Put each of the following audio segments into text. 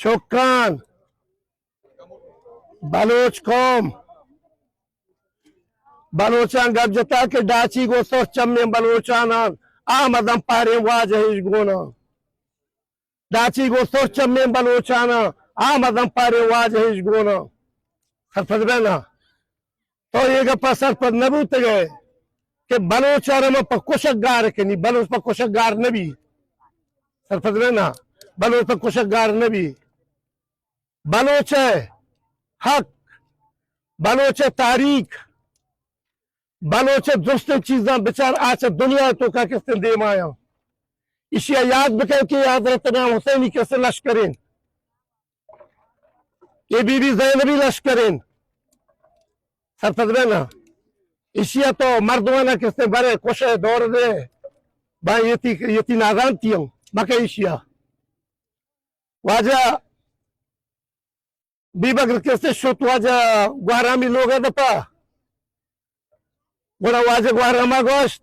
چکان، بلوچ قوم، بلوچاں گپ جتا کہ ڈاچی گوں سرچمیں بلوچاناں آ مزن پاریں واجہ اش گوناں۔ ڈاچی گوں سرچمیں بلوچاناں آ مزن پاریں واجہ اش گوناں۔ سرپد بئے نا؟ تو اے گپا سرپد نہ بوتگ ئے کہ بلوچ ء را ما پہ کشک گار کنی، بلوچ پہ کشک گار نہ بی۔ سرپد بئے نا؟ بلوچ پہ کشک گار نہ بی۔ بلوچ ء حق، بلوچ ء تاریخ، بلوچ ء درستیں چیزاں بچار، آ چہ دنیا ء توکا کستیں دیما یاں۔ ایشی ء یاد بکن کہ حضرت امام حسینی کسے لشکر انت، اے بی بی زینبی لشکر انت۔ سرپد بئے نا؟ ایشی ء تو مردمانا کستیں برے کشے دور دے، با یتی، یتی نازانتی ہم مکہ ایشی ء۔ واجہ بی بکر کسے شت واجہ گوہرامی لوگ ء دپا، گڑا واجہ گوہراما گوشت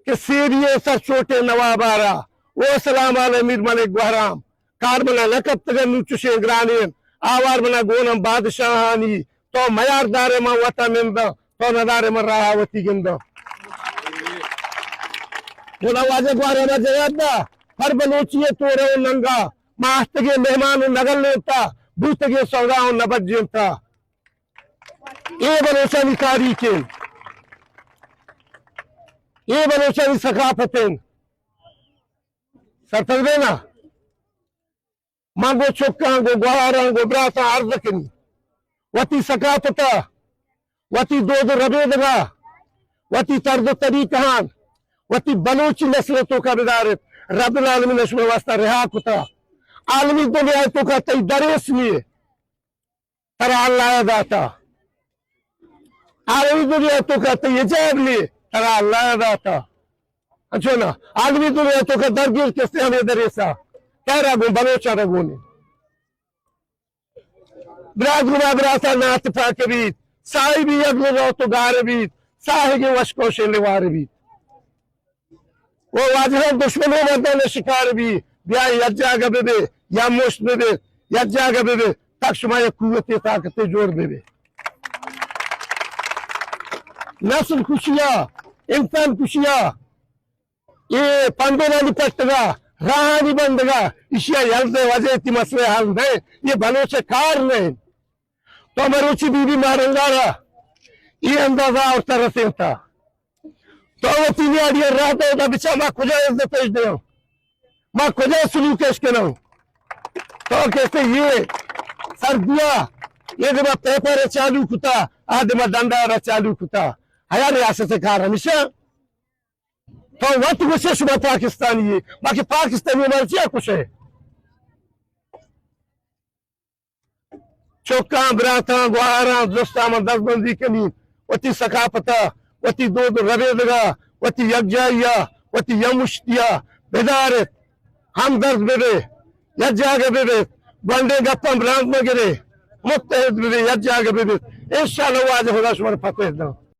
کہ سیری ء سر چوٹیں نواب ء را، او سلام علی میر ملک گوہرام، کار منا نہ کپتگ انت نوں چشیں گرانیں، آوار منا گون انت بادشاہانی، تو میار دارے من وتا ننداں، تو ندارے من راہ وتی گنداں۔ گڑا واجہ گوہرام ء جواب دا، ہر بلوچی ء تورے و ننگا، ما اہتگیں مہمان و نگلینتا، بوتگیں سودا و نبجینتا۔ اے بلوچانی تاریخ انت، اے بلوچانی ثقافت انت۔ سرپد بئے نا؟ من گوں چکاں، گوں گوہاراں، گوں براتاں عرض کنی، وتی ثقافت ء، وتی دود و ربیدگ ء، وتی طرز و طریقہاں، وتی بلوچی نسل ء توکا بدار ایت۔ رب العالمین ء شمئے واسطہ رہا کتا۔ عالمی دنیا ء توکا تئی دریس نیے، ترا اللہ ء داتا۔ عالمی دنیا ء توکا تئی حجاب نیے، ترا اللہ ء داتا۔ انچو نا، عالمی دنیا ء توکا درگیر کسے ہمے دریسا، کہرا گوں بلوچاں گونے۔ برات گما براتا ناتپاک بیت، صاحبی یک روت و گار بیت، ساہگیں وشکوشیں لوار بیت۔ و واجہاں دشمن و مردان شکار بی، بیا یک جاگہ ببے، یا مشت ببے، یک جاگہ ببے، تک شما یک قوت طاقت جوڑ ببے۔ نسل کشیا، انسان کشیا، اے پندولانی پٹگا، راہانی بندگا، اشیا یل دے، واجہ تی مسئلہ حل نہ، یہ بلوچ کار نہ۔ تو مروچی بی بی مارنگارا، یہ اندازہ اور ترسینتا۔ تو وتی نیاڑی راہ دے، دا بچا ما کجا عزت اش دیاں؟ ما کجا سلوک اش کناں؟ تو کہتے یہ سر دیا، یہ دما پیپر چالو کتا، آ دما ڈنڈا را چالو کتا۔ ہیا ریاست کار ہمیشہ تو وت گوشے شما پاکستانی ہے، باقی پاکستانی ہمارا چیا کچھ ہے؟ چکاں، براتاں، گوہاراں، درستاں من دزبندی کنی، وتی ثقافت ء، وتی دود و ربیدگ ء، وتی یکجائی ء، وتی یمشتی ء بدار ایت۔ ہمدرد ببے، یک جاگہ ببیت، گونڈیں گپاں برانز مگرے، متحد ببے، یک جاگہ ببیت۔ انشاءاللہ واجہ خدا شمارا فتح داں۔